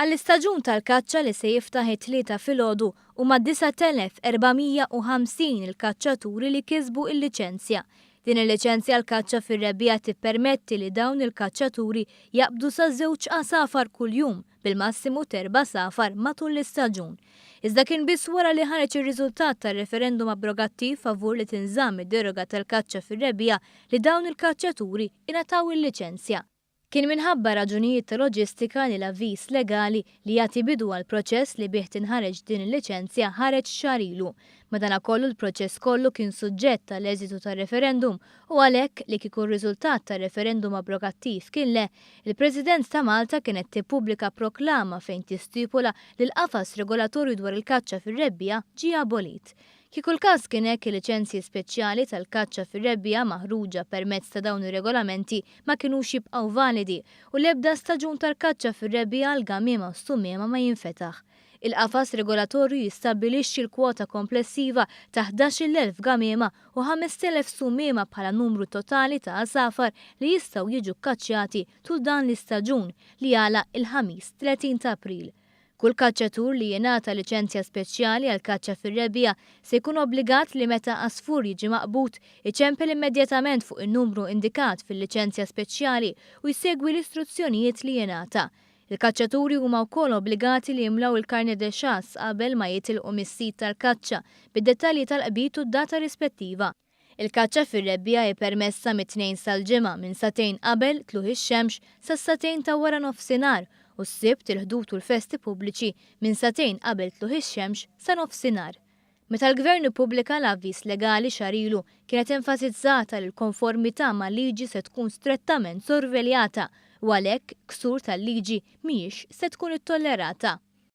Għall-istaġun tal-kaċċa li se jiftaħ it-Tlieta filgħodu huma 9,450 il-kaċċaturi li kisbu il-liċenzja. Din il-liċenzja għall-kaċċa fir-rebbiegħa tippermetti li dawn il-kaċċaturi jaqbdu sa żewġ għasafar kuljum bil-massimu t'erba' għasafar matul l-istaġun. Iżda kien biss wara li ħareġ ir-riżultat tar-referendum abrogattiv favur li tinżamm id-deroga tal-kaċċa fir-rebbiegħa li dawn il-kaċċaturi ingħataw il-liċenzja. Kien minħabba raġunijiet ta' loġistika li l-avviż legali li jagħti bidu għall-proċess li bih tinħareġ din il-liċenzja ħareġ xahar ilu. Madanakollu l-proċess kollu kien suġġett għall-eżitu tar-referendum u għalhekk li kieku r-riżultat tar-referendum abrogattiv kien le, il-President ta' Malta kienet tippubblika proklama fejn tistipula li l-qafas regolatorju dwar il-kaċċa fir-rebbiegħa ġie abolit. Kieku l-każ kien hekk il-liċenzji speċjali tal-kaċċa fir-rebbiegħa maħruġa permezz ta' dawn ir-regolamenti ma kinux jibqgħu validi u l-ebda staġun tal-kaċċa fir-rebbiegħa għall-gamiema u s-summiema ma jinfetaħ. Il-qafas regolatorju jistabbilixxi l-kwota komplessiva ta' 11,000 gamiema u 5,000 summiema bħala numru totali ta' għasafar li jistgħu jiġu kkaċċjati tul dan l-istaġun li jagħlaq il-Ħamis 30 ta' April. Kull kaċċatur li jingħata liċenzja speċjali għal kaċċa fir-rebbiegħa se jkun obbligat li meta għasfur jiġi maqbud, iċempel immedjatament fuq in-numru indikat fil-liċenzja speċjali u jsegwi l-istruzzjonijiet li jingħata. Il-kaċċaturi huma wkoll obbligati li jimlew il-carnet de chasse qabel ma jitilqu mis-sit tal-kaċċa, bid-dettalji tal-qbid u d-data rispettiva. Il-kaċċa fir-rebbiegħa hi permessa mit-Tnejn sal-Ġimgħa minn sagħtejn qabel tlugħ ix-xemx sas-sagħtejn ta' wara nofsinhar u s-Sibt, il-Ħdud u l-festi pubbliċi minn sagħtejn qabel tlugħ ix-xemx sa nofsinhar. Meta l-Gvern ippubblika l-avviż legali xahar ilu, kienet enfasizzata li l-konformità mal-liġi se tkun strettament sorveljata u għalhekk ksur tal-liġi mhijiex se tkun ittollerata.